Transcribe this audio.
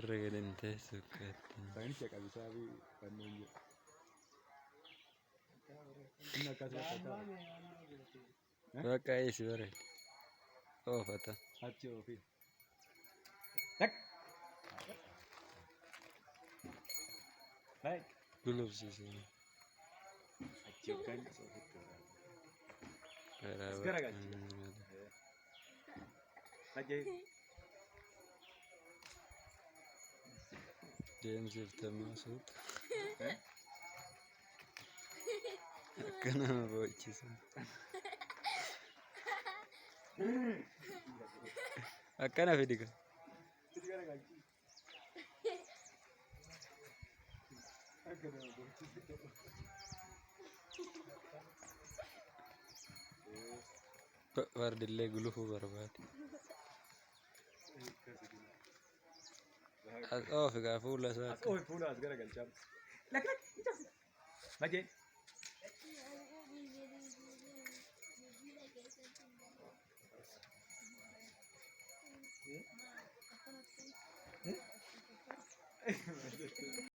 Irra gadi hin teessu akkatti. Sagnicha qabisaa fi fannoo hin jiru. Inni akkas bakka taa'u. Bakka eessi bareeda. Oofata. Achi oofii. Tak. Tak. Gulufsiise. Achi hoggaan ofitti waraana. As garagalchi. Ajee. Deemsiftamaa suuta. Akka nama boochisu. Akkana fidi gaa. Sitti garagalchi. Akka nama boochisu. Fardillee gulufuu barbaade. As oofi gaa fuula isaa As oofi fuula as garagalchaa. Lakki lakki hin cabsina. Majee.